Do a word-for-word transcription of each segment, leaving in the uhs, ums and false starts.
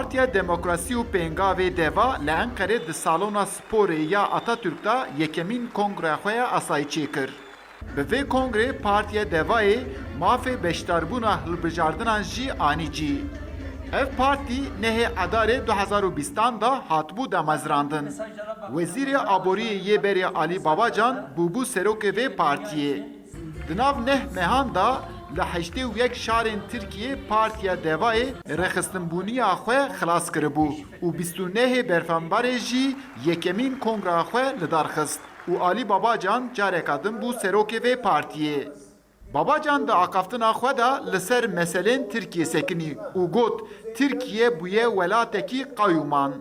Partiya Demokrasî û Pêngavê Deva li Enqerê di salona sporê ya Atatürk de yekemîn kongreya xwe ya asayî çêkir. Bi vê kongrê Partiya Devayê mafê beşdarbûna hilbijardinan jî anî cî. Ev partî nehê Edarê du hezar û bîstan de hatibû damezrandin. Wezîrê Aboriyê yê berê Alî Babacan bûbû serokê vê partiyê. Di nav neh mehan de li heştê û yek şarên Tirkiyê Partiya Devayê rêxistinbûniya xwe xilas kiribû û bîst û nehê berfembarê jî yekemîn kongra xwe li dar xist û Alî Babacan careka din bû serokê vê partiyê. Babacan di axaftina xwe de li ser meselên Tirkiyê sekinî û got, Tirkiye bûye welatekî qayûman.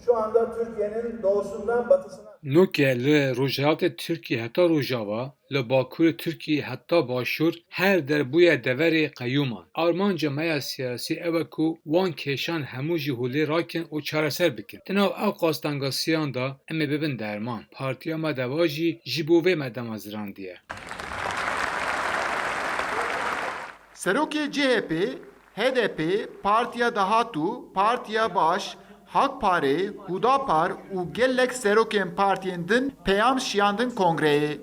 Şu anda Türkiye'nin doğusundan batısına Noke li rojhilatê Tirkiyê heta rojava, li bakurê Tirkiyê heta başûr, her der bûye deverê qeyûman. Armanca me ya siyasî ew e ku wan kêşan hemû jî holê rakin û çareser bikin. Di nav ew qastengasiyan de em ê bibin derman. Partiya me Deva jî ji bo vê me damezrandiye. Serokê C H P, H D P, Partiya Dahat û Partiya Baş, Hak Parê, Hudapar û gelek serokên partiyên din peyam şiyandin kongreyê.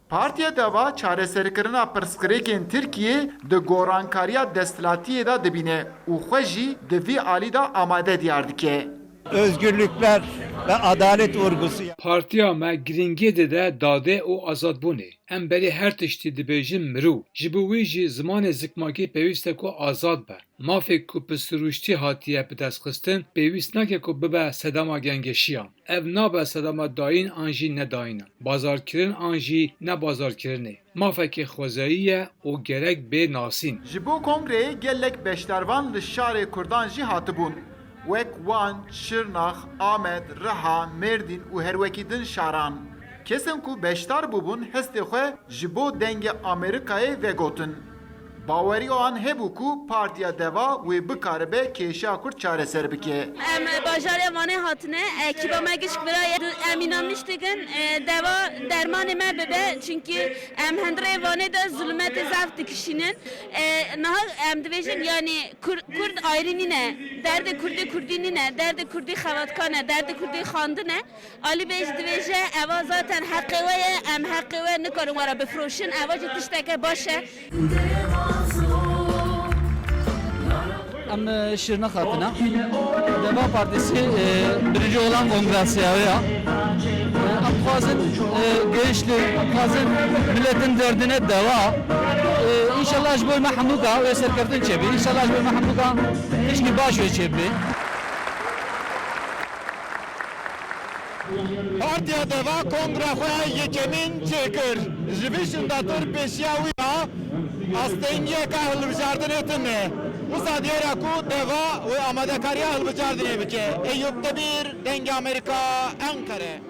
Partiya Deva çareserkirina pirsgirêkên Tirkiyê di gorankariya desthilatiyê de dibîne û xwe jî di vî alî de amade diyar dike. Özgürlükler ve adalet vurgusu. Partiya me girîngiyê dide dadê û azadbûnê. Em berî her tiştî dibêjin mirov. Ji bo wî jî zimanê zikmakî pêwîst e ku azad be. Mafê ku bi sirûştî hatiye bidestxistin, pêwîst nake ku bibe sedema gengeşiyan. Ev nabe sedema dayîn an jî nedayînan, bazarkirin an jî nebazarkirinê. Mafekî xwezayî ye û gerek bê nasîn. Ji bo kongreyê gelek beşdarvan li şarê Kurdan jî hatibûn, wek Wan, Şirnax, Amed, Riha, Mêrdîn û herwekî din şaran. Kesên ku beşdar bûbûn hestê xwe ji bo Dengê Amerîkayê vegotin. Bawerî wan hebû ku Partiya Deva wê bikaribe kêşa Kurd çareser bike. Em bajarê Wanê hatine, ekîba me gişk vira ye. Em înanmiş dikin, e, deva dermanê me bibe, çunkî em hundirê Wanê de zulmetê zaf dikişînin. E, niha em dibêjin, yanî Kur-, Kurd ayrî nîne, derdê Kurdê Kurdî nîne, derdê Kurdî xebatkan e, derdê Kurdî xandin e. Alî Bey jî dibêje, eva zaten heqê we ye, em heqê we nikarin we re bifroşin, eva jî tişteke baş e. Em, e, Şirnex hatine. Deva Partisi, e, birinci olan kongresiya ya. E, em dixwazin, e, gençlik, em dixwazin milletin derdine deva. E, înşallah ji bo me hemûka wê serkeftin çêbî. Înşallah ji bo me hemûka tişkî baş wê çêbî. Partiya Deva kongra xwe yekemîn çêkir. Ji vî şindatir pêşiya wî ya astengiyeke hilbijardinê tune. Wisa diyar e ku Deva wê amadekariya hilbijardinê bike. Eyûp Demîr, Dengê Amerîka, Enqere.